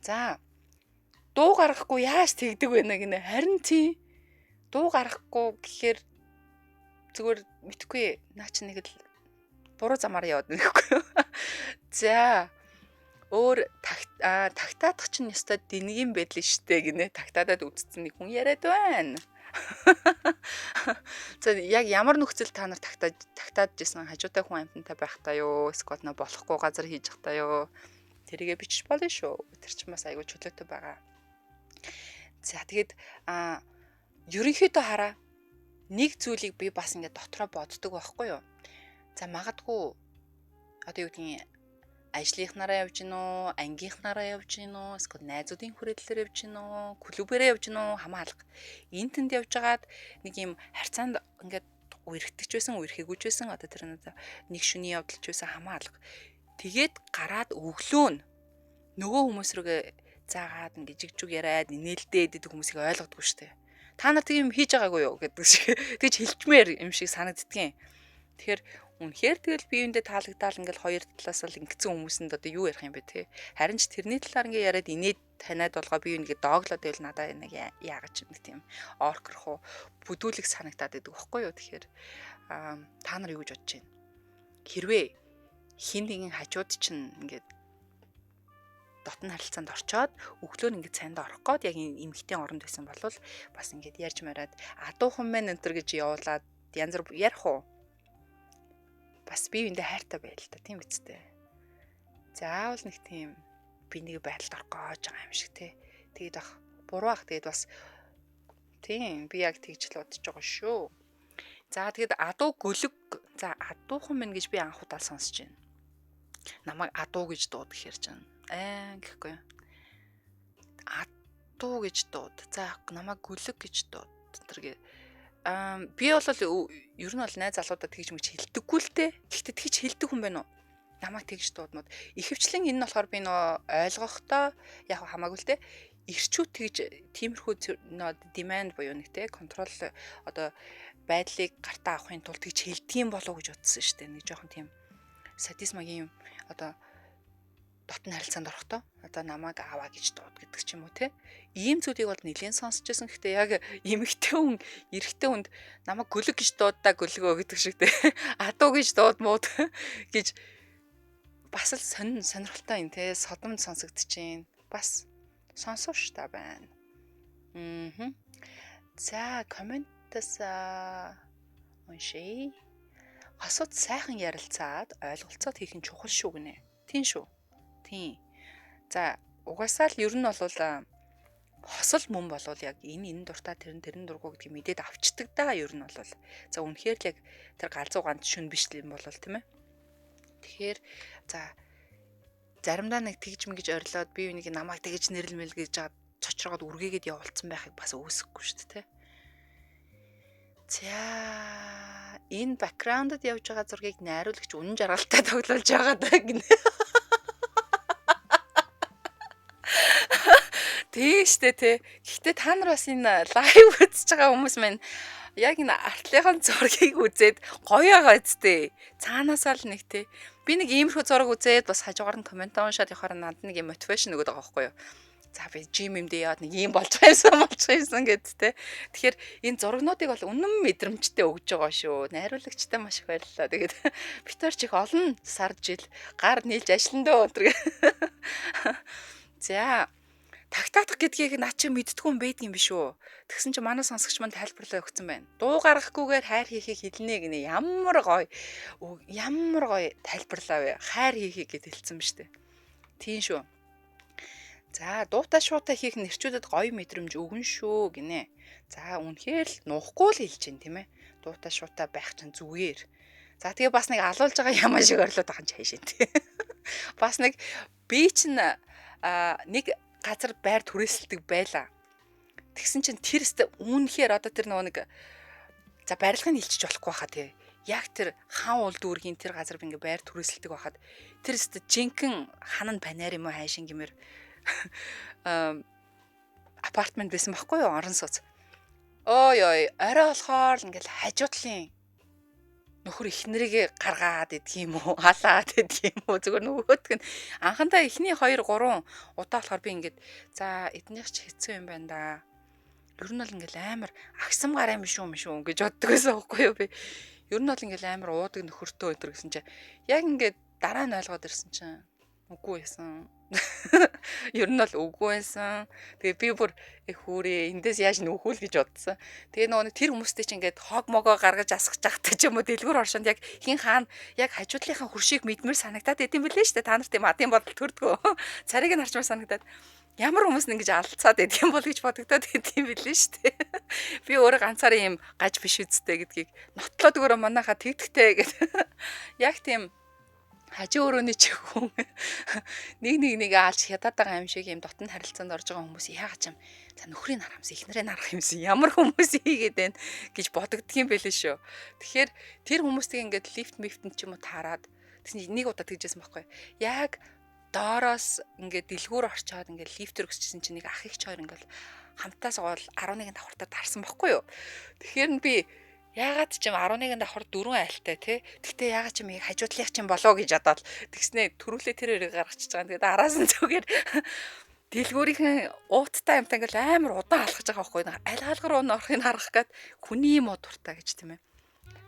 За, дуу гаргахгүй яаж тэгдэг вэ гинэ? Харин тийм, дуу гаргахгүй гэхээр зүгээр мэдхгүй, наа чи нэг л буруу замаар яваад нэхгүй. За, өөр тагтаадах чинь ёстой дэнгийн байдал штэ гинэ. Тагтаадад үдцсэн нэг хүн яриад байна. За, яг ямар нөхцөл та нар тагтаад тагтаад жисэн, хажуутай хүн амьтантай байхдаа юу, эсвэл нөө болохгүй газар хийж явахдаа юу, тэрийгэ бичиж болно шүү. Тэр чинь бас айгүй чөлөөтэй байгаа. За, тэгэд ерөнхийдөө хараа, нэг зүйлийг би бас ингээд дотроо боддог байхгүй юу? За, магадгүй одоо юу гэдгийг ажлынхнараа явж гин үү, ангийнхнараа явж гин үү, эсвэл найзуудын хүрээллээр явж гин үү, клубээрээ явж гин үү, хамаа алга. Энэ тэнд явж хагаад нэг юм харьцаанд ингээд үерхдэг ч байсан, үерхээгүй ч байсан, одоо тэр нэг шүний явдалч байсан, хамаа алга. Тэгээд гараад өглөө нь нөгөө хүмүүс рүүгээ заагаад ингээд жигжүг яриад инээлдээд идэх хүмүүсийг ойлгодгүй шүү дээ. Та нар тийм юм хийж байгаагүй юу гэдэг шиг тэгж хэлчмээр юм шиг санагддгийн. Тэгэхээр үнэхээр тэгэл биеиндээ таалагдаал ингээл хоёр талаас л ингэсэн хүмүүсэнд одоо юу ярих юм бэ те. Харин ч тэрний талаар ингээ яриад инээд таниад болгоо бие ингээ дооглоод байвал надаа нэг яагаад ч юм нэг тийм оркрох уу, бүдүүлэг санагдаад байдаг байхгүй юу. Тэгэхээр та нар юу гэж бодож байна? Хэрвээ хин нэгэн хажууд чинь ингээд дотн харилцаанд орчоод өглөө нь ингээд цайндаа орох гээд яг эмэгтэй оронд байсан бол бас ингээд ярьж мараад адуухан мэн өнтер гэж явуулаад янз бүр ярих уу? Бас бие биендээ хайртай байл та, тийм биз дээ. Заавал нэг тийм би нэг байдалд орох гэж байгаа юм шиг те. Тэгээд ах буруу ах, тэгээд бас тийм, би яг тэгж л бодож байгаа шүү. За, тэгэд адуу гөлөг, за, адуухан мэн гэж би анх удаа сонсож байна. Намайг адуу гэж дууд гэхэр чинь аа гэхгүй юу. Адуу гэж дууд. За, намайг гөлөг гэж дууд. Тэр би бол ер нь бол найз залуудаа тэгж мэгч хэлдэггүй л дээ. Гэхдээ тэгж хэлдэг хүн байна уу? Намайг тэгж дуудмод. Ихэвчлэн энэ нь болохоор би нөө ойлгохдоо яг хамаагүй л дээ. Ирчүүд тэгж тиймэрхүү нөө demand буюу нэг те control, одоо байдлыг гартаа авахын тулд тэгж хэлдэг юм болов уу гэж бодсон шүү дээ. Нэг жоохон тийм садизмагийн одоо дотн харилцаанд орохдоо одоо намайг ааваа гэж дууд гэдэг ч юм уу те. Ийм зүйлийг бол нэлээд сонсч байсан. Гэхдээ яг эмэгтэй хүн эрэгтэй хүнд намайг гөлөг гэж дуудаа, гөлгөө гэдэг шиг те. Адуу гэж дууд мууд гэж бас л сонин сонирхолтой юм те. Содомд сонсогдож байна. Бас сонсоош та байна. Мм. За, комментаас уншия. Хосууд сайхан ярилцаад ойлголцоод хийх нь чухал шүү гинэ. Тийм шүү. Тийм. За, угаасаа л ер нь бол хосол мөн болвол яг энэ дуртай тэр нь тэрэн дургу гэдгийг мэдээд авчдаг да ер нь бол. За, үнэхээр л яг тэр галзуу ганц шүн биш л юм бол тийм ээ. Тэгэхээр за заримдаа нэг тэгж мэгж орилоод би үнийг намайг тэгж нэрлэмэл гэж жаад цочрогоод үргээгээд явуулсан байхыг бас үүсэхгүй шүү дээ. За, энэ бэкграундд явж байгаа зургийг найруулагч үнэн жаргалтай тоглуулж байгаа даа гинэ. Тийм штэ тий. Гэхдээ та нар бас энэ live үзэж байгаа хүмүүс маань яг энэ артлынхаа зургийг үзээд гоё байгаа үсттэй. Цаанаасаа л нэг тий. Би нэг иймэрхүү зураг үзээд бас хажуугаар нь коммент уншаад явахаар надад нэг юм мотивашн өгöd байгаа байхгүй юу. За би жим юмдээ яваад нэг ийм болж байгаа юмсан гэд тэ. Тэгэхээр энэ зургнуудыг бол үнэн мэдрэмжтэй өгж байгаа шүү. Найруулагчтай маш их баярлалаа. Тэгээд бид нар ч их олон сар жил гар нийлж ажиллан дөө өнтер. За, тагтаатах гэдгийг наа чи мэддэггүй юм байдгийн биш үү? Тэгсэн чи манай сонсогч маань тайлбарлаа өгсөн байна. Дуу гаргахгүйгээр хайр хийхийг хэлнэ гинэ. Ямар гоё. Ямар гоё тайлбарлаа вэ? Хайр хийхийг гэд хэлсэн ба штэ. Тийм шүү. За, дуутай шуутай хийх нэрчүүдэд гоё мэдрэмж өгөн шүү гинэ. За, үнэхээр л нуухгүй л хэлж чинь тийм ээ. Дуутай шуутай байх чинь зүгээр. За, тэгээ бас нэг алуулж байгаа ямаа шиг орлоод байгаа юм чи хайшин тий. Бас нэг би чинь нэг газар байр түрээсэлдэг байлаа. Тэгсэн чинь тэр өстө үнэхээр одоо тэр нөгөө нэг за барилгыг хилчиж болохгүй хаа тий. Яг тэр хан уул дүүргийн тэр газар би ингээ байр түрээсэлдэг байхад тэр өстө жинхэнэ хан нь панер юм уу хайшин гэмээр апартмент байсан байхгүй юу орон сууц. Ой ой орой болохоор л ингээл хажуутлын нөхөр эхнэрийгээ гаргаад идэх юм уу халаад идэх юм уу зүгээр нөгөөдг нь анхандаа эхний 2 3 удаа болохоор би ингээд за эднийх ч хэцүү юм байна да. Ер нь бол ингээл амар агсам гараа юм шүү юм шүү гэж боддог байсан байхгүй юу би. Ер нь бол ингээл амар уудаг нөхөртөө өдр гэсэн чинь яг ингээд дараа нь ойлгоод ирсэн чинь үгүй байсан. Ер нь бол үгүй байсан. Тэгээ би бүр хүүрээ эндээс яаж нүүхүүл гэж бодсон. Тэгээ нөгөө нэг тэр хүмүүстэй чинь ингээд хог могоо гаргаж асгаж явахтай ч юм уу дэлгүүр оршонд яг хин хаана яг хажуудлынхаа хөршийг мэдмэр санагдаад идэм билээ шүү дээ. Та нарт тийм адын бодол төрдгөө. Царийг нь харчмаар санагдаад ямар хүмүүс нь ингэж алдцаад идэх юм бол гэж бодогдоод идэм билээ шүү дээ. Би өөрөө ганцаараа юм гаж биш үсттэй гэдгийг нотлоод өгөрөө манайхаа тэгдэхтэй гэд. Яг тийм хажуу өрөөний ч хүн нэг нэг нэг аалж хятад байгаа юм шиг юм дотн харилцаанд орж байгаа хүмүүс яагаад ч юм за нөхрийг харамсан эхнэрээ харах юмсан ямар хүмүүс хийгээд байна гэж бодогдох юм байлээ шүү. Тэгэхээр тэр хүмүүстэй ингээд лифт мифтэнд ч юм уу таарад тэгсэн нэг удаа тэгжсэн байхгүй. Яг доороос ингээд дэлгүүр орчоод ингээд лифтэр өсчихсэн чинь нэг ах ихч хоёр ингээд хамтаас гол 11 давхартаа таарсан байхгүй юу. Тэгэхээр нь би яагаад ч юм 11 давхар 4 айлтай тий. Тэгтээ яагаад ч юм яг хажуудлах ч юм болоо гэж бодоод тэгснээ төрүүлээ тэр өрийг гаргачихж байгаа. Тэгээд араас нь зүгээр дэлгүүрийн ууттай юмтай ингээл амар удаан алхаж байгаа байхгүй. Аль хаалгаар уун орохыг харах гээд хүний юм уу дуртай гэж тийм ээ.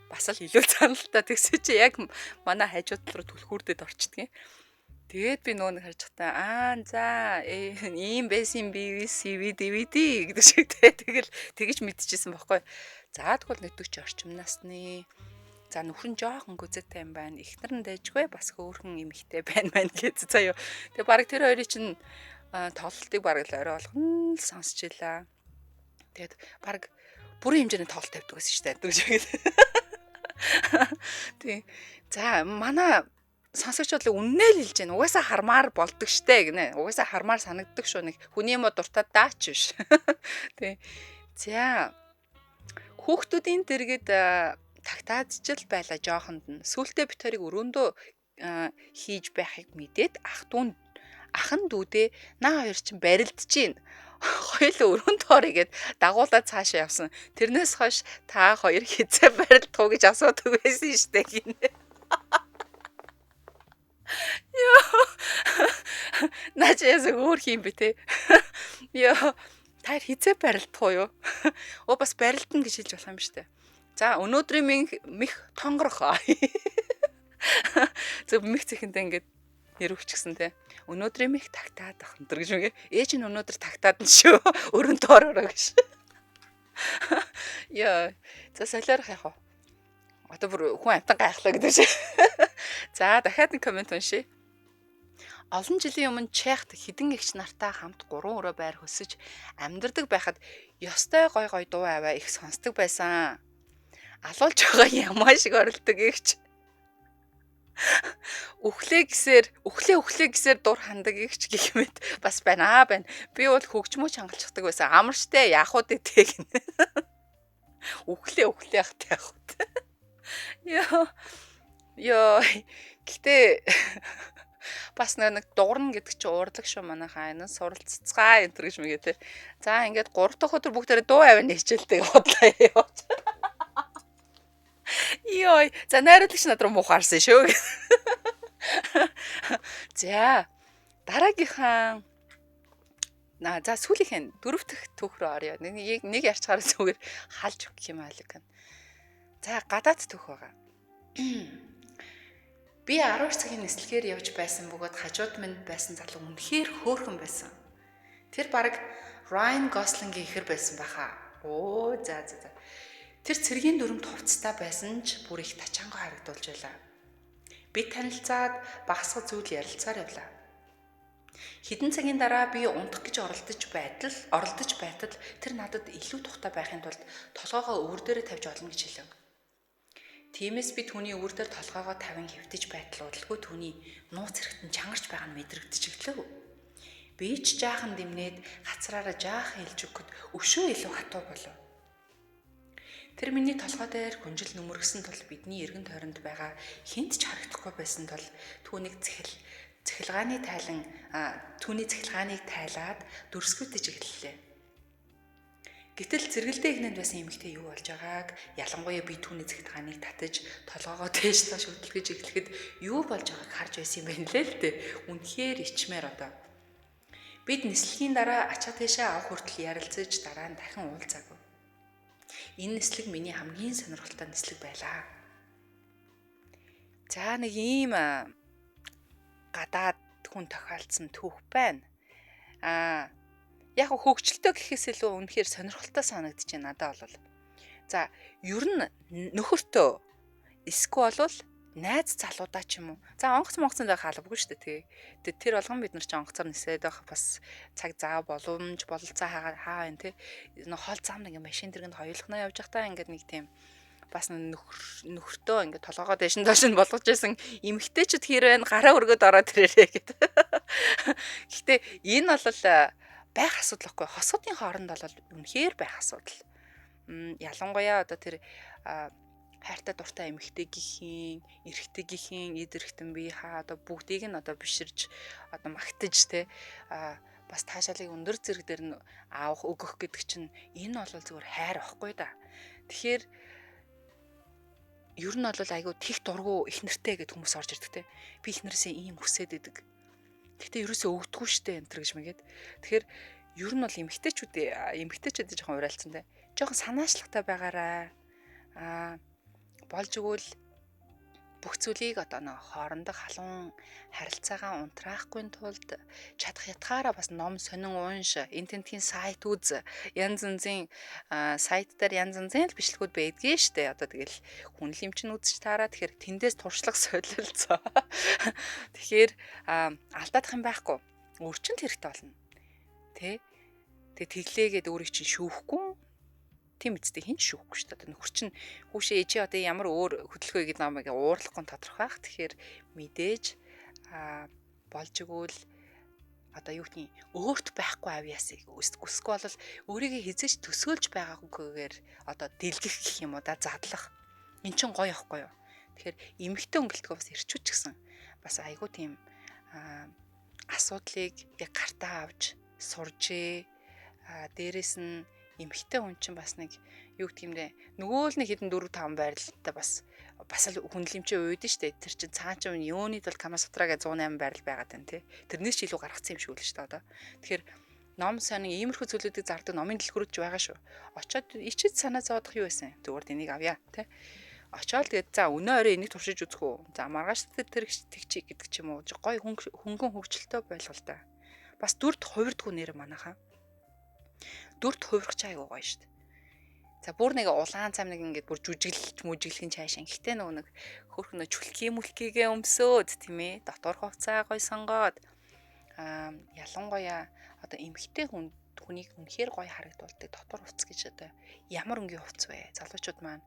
Бас л илүү цаналтай тэгсэн чи яг манай хажууд тал руу түлхүүрдэд орчдгийн. Тэгээд би нөгөө нэг харж байхдаа аа за ийм байсан би CV DVD гэдэг шиг те тэгэл тэгэж мэдчихсэн байхгүй. За тэгвэл нэг 40 орчим насны за нөхөр нь жоохон гүзээтэй юм байна. Эхнэр нь дэжгүй бас хөөрхөн эмэгтэй байна байна гэж заяа. Тэгээ баг тэр хоёрын чинь тоглолтыг баг л орой болгоно л сонсч илаа. Тэгээд баг бүрийн хэмжээний тоглолт тавьдаг байсан шүү дээ. Тэгж тий. За манай сонсогч бол үннээ л хэлж байна. Угаасаа хармаар болдог штэ гинэ. Угаасаа хармаар санагддаг шүү нэг. Хүний юм дуртай даач биш. Тий. За хүүхдүүдийн дэргэд тагтаадчил байла жоохонд нь. Сүултээ бит хоёрыг өрөөндөө хийж байхыг мэдээд ах дүү ахан дүүдээ наа хоёр чинь барилдаж гин. Хоёул өрөөнд орё гэд дагуулаад цаашаа явсан. Тэрнээс хойш та хоёр хизээ барилдах уу гэж асуудаг байсан штэ гинэ. Йоо. Наа чи ясаг өөр хийм бэ те. Йоо. Та хизээ барилдах уу юу? Оо бас барилдана гэж хэлж болох юм штэ. За өнөөдрийн мих тонгорох. Зөв мих зэхэнтэй ингээд Нэр өгчихсэн те. Өнөөдрийн мих тагтаад ах энэ гэж үгээ. Ээж нь өнөөдөр тагтаад нь шүү. Өрөнд ороорой гэж. Яа. За солиорох яах вэ? Одоо бүр хүн амтан гайхлаа гэдэг шиг. За дахиад нэг коммент уншъя. Олон жилийн өмнө Чехт хэдэн эгч нартай хамт 3 өрөө байр хөлсөж амьдардаг байхад ёстой гой гой дуу аваа их сонсдог байсан. Алуулж байгаа ямаа шиг орилдог эгч. Үхлээ гэсээр үхлээ үхлээ гэсээр дур хандаг эгч гэх мэт бас байна аа байна. Би бол хөгжмөө чангалчихдаг байсан. Амарчтай яах вэ тэ гинэ. Үхлээ үхлээ яах тэ яах вэ. Йоо. Йоо. Гэтэ бас нэг дуурна гэдэг чинь уурлаг шүү манайхаа энэ суралццгаа энэ төр гэж мэгээ те. За ингээд 3 дахь өдөр бүгдээрээ дуу аваа хичээлтэй бодлоо яваач. Йой. За найруулагч над руу муухаарсан шүү. За дараагийнхаа на за сүүлийнх нь дөрөв дэх түүх рүү орё. Нэг нэг ярьчаар зүгээр халж өгөх юм айлг. За гадаад түүх байгаа. Би 12 цагийн нислэгээр явж байсан бөгөөд хажууд минь байсан залуу үнэхээр хөөрхөн байсан. Тэр бараг Ryan Gosling-ийн ихэр байсан байхаа. Оо за за за. Тэр цэргийн дүрмт хувцастай байсан ч бүр их тачаангуй харагдуулж байлаа. Би танилцаад багасгах зүйл ярилцсаар явлаа. Хэдэн цагийн дараа би унтах гэж оролдож байтал тэр надад илүү тухтай байхын тулд толгойгоо өвөр дээрээ тавьж олно гэж хэлэв. Тиймээс би түүний өвөр дээр толгойгоо тавин хэвтэж байтал удалгүй түүний нууц хэрэгтэн чангарч байгаа нь мэдрэгдэж өглөө. Би ч жаахан дэмнээд хацраараа жаахан хэлж өгөхөд өшөө илүү хатуу болов. Тэр миний толгой дээр гүнжил нүмергсэн тул бидний эргэн тойронд байгаа хүнд ч харагдахгүй байсан тул түүнийг цахилгааны тайлан түүний цахилгааныг тайлаад дүрсгүйдэж эхэллээ. Гэтэл зэрэгэлдээ эгнэнд байсан эмэгтэй юу болж байгааг, ялангуяа би түүний цахилгааныг татаж толгоогоо дээш доош хөдөлгөж эхлэхэд юу болж байгааг харж байсан юм байна лээ л дээ. Үнэхээр ичмээр одоо. Бид нислэгийн дараа ачаа тийшээ авах хүртэл ярилцаж дараа нь дахин уулзаагүй. Энэ нислэг миний хамгийн сонирхолтой нислэг байлаа. За нэг ийм гадаад хүн тохиолдсон түүх байна. Аа яг хөгжилтэй гэхээс илүү үнэхээр сонирхолтой санагдчихэв надад бол. За ер нь нөхөртөө эсвэл бол найз залуудаа ч юм уу. За онгоц монгоцонд байх албагүй шүү дээ тий. Тэгээ тэр болгон бид нар ч онгоцоор нисээд байх бас цаг зав боломж бололцоо хаа хаа байна тий. Нөх хол зам нэг машин тэргэнд хоёулахнаа явж байхдаа ингээд нэг тийм бас нөхөртөө ингээд толгоогоо дээш нь доош нь болгож исэн эмэгтэйчүүд хэр байна гараа өргөд ороод ирээрээ гэд. Гэхдээ энэ бол байх асуудал байхгүй. Хосуудын хооронд бол үнэхээр байх асуудал. Ялангуяа одоо тэр хайртай дуртай эмэгтэйгийнхэн, эрэгтэйгийнхэн эд эрхтэн бие хаа одоо бүгдийг нь одоо биширж одоо магтаж те бас таашаалыг өндөр зэрэг дээр нь авах өгөх гэдэг чинь энэ бол зүгээр хайр байхгүй да. Тэгэхээр ер нь бол айгүй тех дургу их нэртэй гэд хүмүүс орж ирдэг те. Би их нэрсээ ийм хүсээд идэг. Гэхдээ ерөөсөө өгдөггүй штэ энэ төр гэж мэгээд. Тэгэхээр ер нь бол эмэгтэйчүүд жоохон уриалцсан те. Жоохон санаачлагтай байгаарай. Аа болж өгвөл бүх зүйлийг одоо нөө хоорондох халуун харилцаагаа унтраахгүй тулд чадах ятгаараа бас ном сонин унш, энэ тентхийн сайт үз, янз янзын сайт дээр янз янзын л бичлэгүүд байдгийн штэ. Одоо тэгэл хүн л юм чинь үзэж таараа. Тэгэхээр тэндээс туршлага солилцоо. Тэгэхээр алдаадах юм байхгүй. Өөрчөнд хэрэгтэй болно. Тэ? Тэгээ тэглээгээд өөрийг чинь шүүхгүй. Тийм үстэй хин ч шүүхгүй шүү дээ. Одоо нөхөр чинь хүүшээ чи одоо ямар өөр хөдөлгөөн гэдэг намайг уурлахгүй тодорхой байх. Тэгэхээр мэдээж болж игэл одоо юу гэдгийг өөрт байхгүй авьяасыг өсгөхгүй бол өөрийгөө хизээж төсөөлж байгаагүйгээр одоо дэлгэх гэх юм уу да задлах. Эн чин гоё ихгүй юу? Тэгэхээр эмэгтэй өнгөлтгөө бас ирчүүд ч гэсэн бас айгүй тийм асуудлыг яг гартаа авч суржээ. Дээрэс нь эмэгтэй хүн чинь бас нэг юу гэх юм бэ? Нөгөө л нэг хэдэн 4 5 байрлалтай бас л хүнлэмжээ уйдэн штэ. Тэр чинь цаан чинь юуны тул Кама Сутрагээ 108 байрлал байгаад байна те. Тэрнээс ч илүү гаргацсан юм шиг үл штэ одоо. Тэгэхээр ном сонин иймэрхүү зүйлүүдийг зардаг номын дэлгүүрүүд ч байгаа шүү. Очоод ичиж санаа зовоодох юу байсан? Зүгээр энийг авъя те. Очоод тэгээд за өнөө орой энийг туршиж үзэх үү. За маргааш тэр тэгчий гэдэг ч юм уу. Гой хөнгөн хөгжилтэй ойлголтой. Бас дүрд хувирдгүй нэр манайхаа. Дүрд хувирах ч айгуу гоё шүү дээ. За бүр нэг улаан цам нэг ингээд бүр жүжиглэж мүжиглэхэн чаашаа. Гэтэ нөгөө нэг хөөрхөн чүлхий мүлхийгээ өмсөөд тийм ээ. Дотор хувцаа гоё сонгоод ялангуяа одоо эмэгтэй хүн хүнийг үнэхээр гоё харагдуулдаг дотор хувцас гэж одоо ямар өнгийн хувцас вэ? Залуучууд маань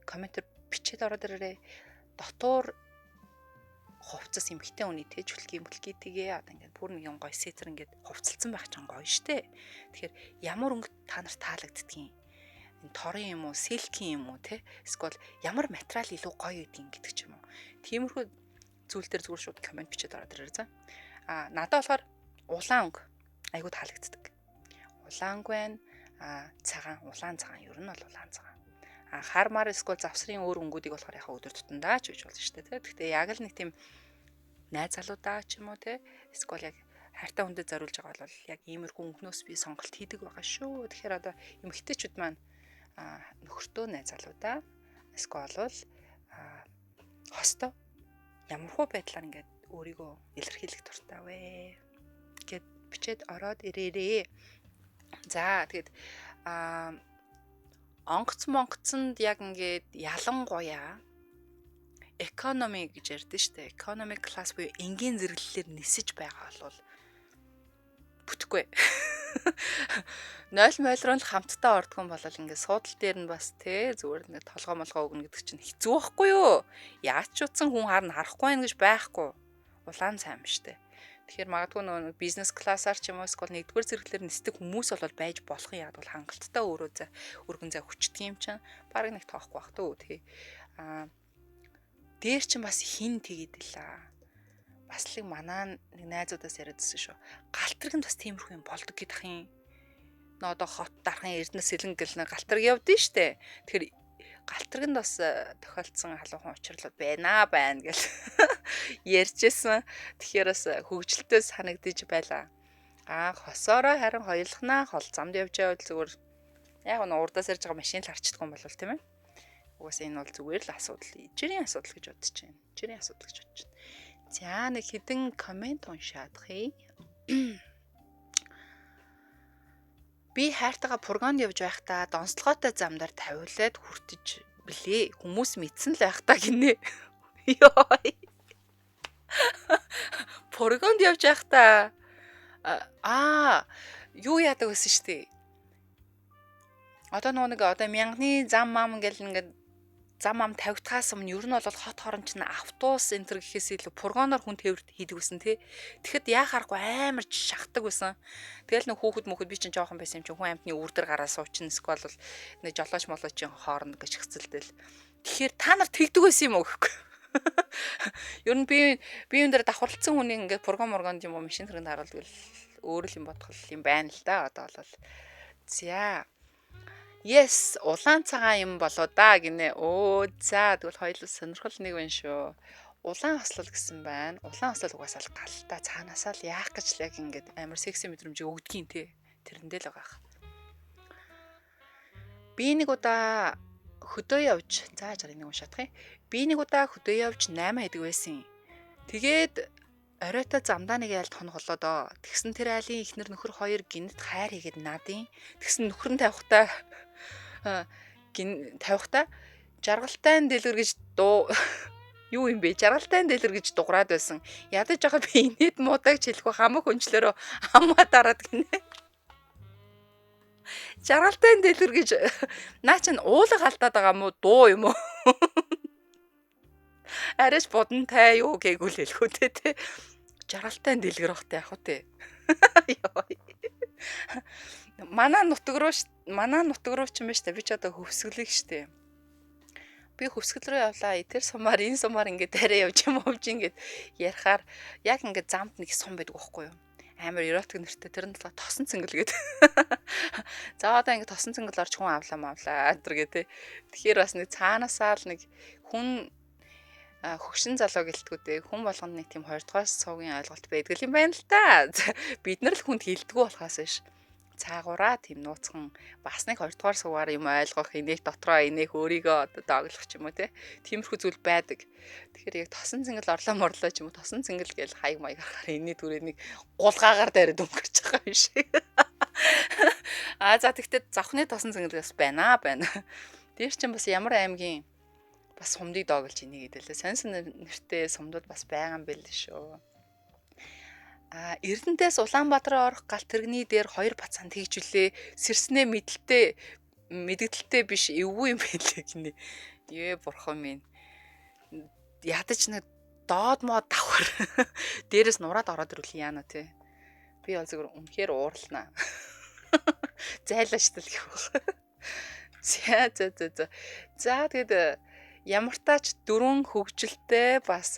комментэр бичээд ороод ирээрэй. Дотор хувцас эмэгтэй хүний тэ чүлхий мүлхий тгээ одоо ингээд бүр нэг юм гоё сетер ингээд хувцалцсан байх чинь гоё штэ. Тэгэхээр ямар өнгө та нарт таалагддгийг, энэ торын юм уу, сэлкийн юм уу те, эсвэл ямар материал илүү гоё гэдгийг гэдэг ч юм уу. Тиймэрхүү зүйл дээр зүгээр шууд коммент бичээд ороод ирээрэй за. А надад болохоор улаан өнгө айгуу таалагддаг. Улаан өнгө байна. А цагаан, улаан цагаан, ер нь бол улаан цагаан. А хар мар эсвэл завсрын өөр өнгүүдийг болохоор яхаа өдөр тутамдаа ч гэж болно шүү дээ. Гэхдээ яг л нэг тийм найз залуудаа ч юм уу те, эсвэл яг хайртай хүндэд зориулж байгаа бол яг иймэрхүү өнгнөөс би сонголт хийдэг байгаа шүү. Тэгэхээр одоо эмэгтэйчүүд маань нөхөртөө, найз залуудаа эсвэл бол хостой ямархуу байдлаар ингээд өөрийгөө илэрхийлэх дуртай вэ гэд бичээд ороод ирээрээ. За тэгэд онгоц монгоцонд яг ингээд ялангуяа economy гэж ярьдэн штэ. Economy class буюу энгийн зэрэглэлээр нисэж байгаа бол бүтэхгүй. 0 мойл руу л хамтдаа ордгон бол ингээд суудал дээр нь бас те зүгээр нэг толгой молгоо өгнө гэдэг чинь хэцүү байхгүй юу? Яаж ч утсан хүн харна харахгүй байх гэж байхгүй. Улаан цайм штэ. Тэгэхээр магадгүй нөгөө бизнес классаар ч юм уу эсвэл нэгдүгээр зэрэглэлээр нисдэг хүмүүс бол байж болох юм, яг бол хангалттай өөрөө зай өргөн зай хүчдэг юм чинь баг нэг тоохгүй бах төө тий. Аа дээр чинь бас хин тэгээд илаа. Бас л манаа нэг найзуудаас яриад байсан шүү. Галтраг нь бас тиймэрхүү юм болдог гэдэг юм. Нөө одоо хот дархан Эрдэнэ сэлэн гэл нэг галтраг явдсан штэ. Тэгэхээр галтрагнд бас тохиолдсон халуухан учирлууд байна байна гэл ярьжсэн. Тэгэхээр бас хөгжилтэй санагдаж байлаа. А хосоороо харин хоёулахнаа хол замд явж байвал зүгээр яг нь урдаас ирж байгаа машин л харчдаггүй юм бол тийм ээ. Угаасаа энэ бол зүгээр л асуудал. Жирийн асуудал гэж бодож байна. Жирийн асуудал гэж бодож байна. За нэг хэдэн коммент уншаадах. Би хайртайгаа пургонд явж байхдаа донцлогоотой замдаар тавиулаад хүртэж блээ. Хүмүүс мэдсэн л байх та гинэ. Йой. Пургонд явж байхдаа аа юу яадаг байсан шүү дээ. Одоо нөгөө нэг одоо мянганы зам мам гэл ингээд зам ам тавигдахаас өмнө ер нь бол хот хорон чинь автобус энэ төр гэхээс илүү пургоноор хүн тээвэр хийдэг байсан тий. Тэгэхэд яа харахгүй амар шахдаг байсан. Тэгэл нэг хүүхэд мөхөд би чинь жоохон байсан юм чинь хүн амтны үүр дээр гараа суучин эсвэл бол нэг жолооч молоочийн хооронд гэж хэцэлдэл. Тэгэхээр та нар тэгдэг байсан юм уу гэхгүй. Ер нь би юм дээр давхарлцсан хүний ингээд пургон мургонд юм уу машин тэргэнд харуул тэгэл өөр л юм бодох юм байна л да одоо бол. За. Yes, улаан цагаан юм болоо да гинэ. Өө за тэгвэл хоёул сонирхол нэг байна шүү. Улаан хослол гэсэн байна. Улаан хослол угаасаа л галтаа цаанаасаа л яах гэж л яг ингээд амар секси мэдрэмжийг өгдгийн те. Тэрэндээ л байгаа. Би нэг удаа хөдөө явж, за жаа нэг уншаадах юм. Би нэг удаа хөдөө явж 8 хэдэг байсан. Тэгээд оройтой замдаа нэг айлд хонхолоо доо. Тэгсэн тэр айлын ихнэр нөхөр хоёр гинэт хайр хийгээд наадын. Тэгсэн нөхөр нь тавихтаа гин тавихтаа жаргалтай дэлгэр гэж дуу юу юм бэ? Жаргалтай дэлгэр гэж дуграад байсан. Ядаж байгаа би инээд муудаг ч хэлэхгүй хамаг хүнчлээрөө хамаа дараад гинэ. Жаргалтай дэлгэр гэж наа чин уулга алдаад байгаа мó дуу юм уу? Арайч будантай юу гээгүй л хэлэхүү те те. Жаргалтай дэлгэр бахтай яах вэ те. Манай нутаг руу манай нутаг руу ч юм байна штэ. Би ч одоо хөвсгөлийг штэ. Би хөвсгөл рүү явлаа. Тэр сумаар энэ сумаар ингээд арай явж юм уувж ингээд ярихаар яг ингээд замд нэг сум байдаг байхгүй юу? Амар эротик нэртэй тэр нь болохоор тосон цэнгэл гэдэг. За одоо ингээд тосон цэнгэл орч хүн авлаа мавлаа энэ гэ тэ. Тэгэхээр бас нэг цаанаасаа л нэг хүн хөгшин залуу гэлтгүү дээ. Хүн болгонд нэг тийм хоёр дахь сувгийн ойлголт байдаг юм байна л та. Бид нар л хүнд хилдэггүй болохоос биш. Цаагаараа тийм нууцхан бас нэг хоёрдугаар суугаар юм ойлгох, инээх дотроо инээх өөрийгөө одоо дооглох ч юм уу те. Тиймэрхүү зүйл байдаг. Тэгэхээр яг тосон цэнгэл орлоо морлоо ч юм уу тосон цэнгэл гээл хаяг маяг харахаар энэний түрээ нэг гулгаагаар дайраад өнгөрч байгаа юм шиг. За тэгтээ завхны тосон цэнгэл бас байна байна. Тэр чинь бас ямар аймгийн бас сумдыг дооглож ийнэ гэдэг лээ. Сонь сонь нэртэй сумдууд бас байгаа юм байл шүү. Эрдэнтээс Улаанбаатар орох галт тэрэгний дээр хоёр бацаан тэгжүүлээ. Сэрснээ мэдлэлтэй мэдгэлтэй биш эвгүй юм байлээ гинэ. Ее бурхан минь. Ядаж нэг доод мод давхар дээрээс нураад ороод ирвэл яана те. Би бол зөвхөн үнэхээр уурлана. Зайлаштал гэх байх. За за за за. За тэгэд ямар тач дөрвөн хөгжилтэй бас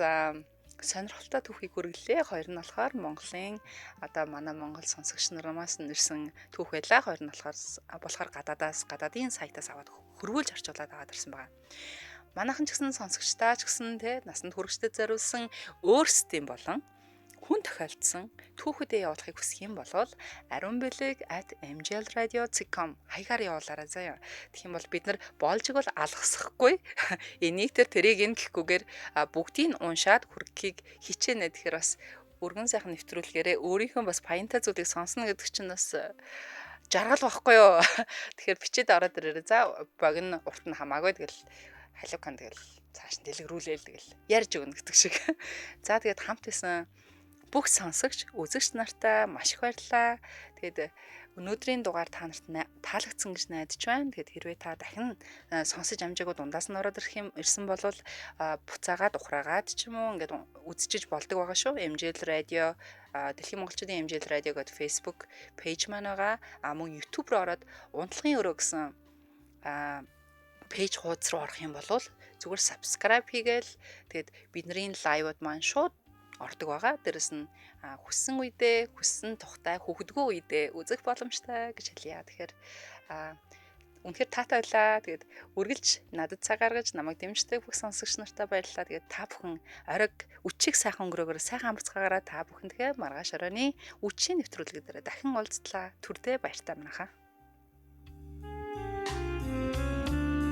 сонирхолтой түүхийг хүргэлээ. Хоёр нь болохоор Монголын одоо манай Монгол сонсогч нараас нэрсэн түүх байлаа. Хоёр нь болохоор гадаадаас гадаадын сайтаас аваад хөрвүүлж орчуулад аваад ирсэн байгаа. Манайхан ч гэсэн сонсогчдаа ч гэсэн те насанд хүрэгчдэд зориулсан өөрсдийн болон хүн тохиолдсон түүхүүдээ явуулахыг хүсэх юм бол ariunbilig@mjlradio.com хаягаар явуулаарай заяа. Тэгэх юм бол бид нар болж игэл алгасахгүй энийг тэр тэрийг ин гэхгүйгээр бүгдийг уншаад хүргэхийг хичээнэ. Тэгэхээр бас өргөн сайхан нэвтрүүлгээрээ өөрийнхөө бас паянтай зүйлийг сонсно гэдэг чинь бас жаргал байхгүй юу. Тэгэхээр бичээд ороод ирээрэй. За богино урт нь хамаагүй тэгэл халиукан тэгэл цааш нь дэлгэрүүлээл тэгэл ярьж өгнө гэдэг шиг. За тэгээд хамт исэн бүх сонсогч, үзэгч нартай маш их баярлалаа. Тэгээд өнөөдрийн дугаар та нарт таалагдсан гэж найдаж байна. Тэгээд хэрвээ та дахин сонсож амжаагүй дундаас нь ороод ирэх юм ирсэн бол буцаагаад ухраагаад ч юм уу ингээд үзчихэж болдог байгаа шүү. MJL Radio, Дэлхийн монголчуудын MJL Radio гэдэг Facebook page маань байгаа. А мөн YouTube руу ороод унтлагын өрөө гэсэн page хуудас руу орох юм бол зүгээр subscribe хийгээл тэгээд бидний live-ууд маань шууд ордог байгаа. Дээрэс нь хүссэн үедээ, хүссэн тухтай, хүүхдгүү үедээ үзэх боломжтой гэж хэлье. Тэгэхээр үнэхээр таатай байлаа. Тэгээд үргэлж надад цаг гаргаж намайг дэмждэг бүх сонсогч нартай баярлалаа. Тэгээд та бүхэн оройг үчиг сайхан өнгөрөөгөөр сайхан амарцгаагаараа та бүхэн тэгэхээр маргааш оройн үчийн нэвтрүүлэг дээр дахин уулзтлаа. Түрдээ баяртай манайхаа.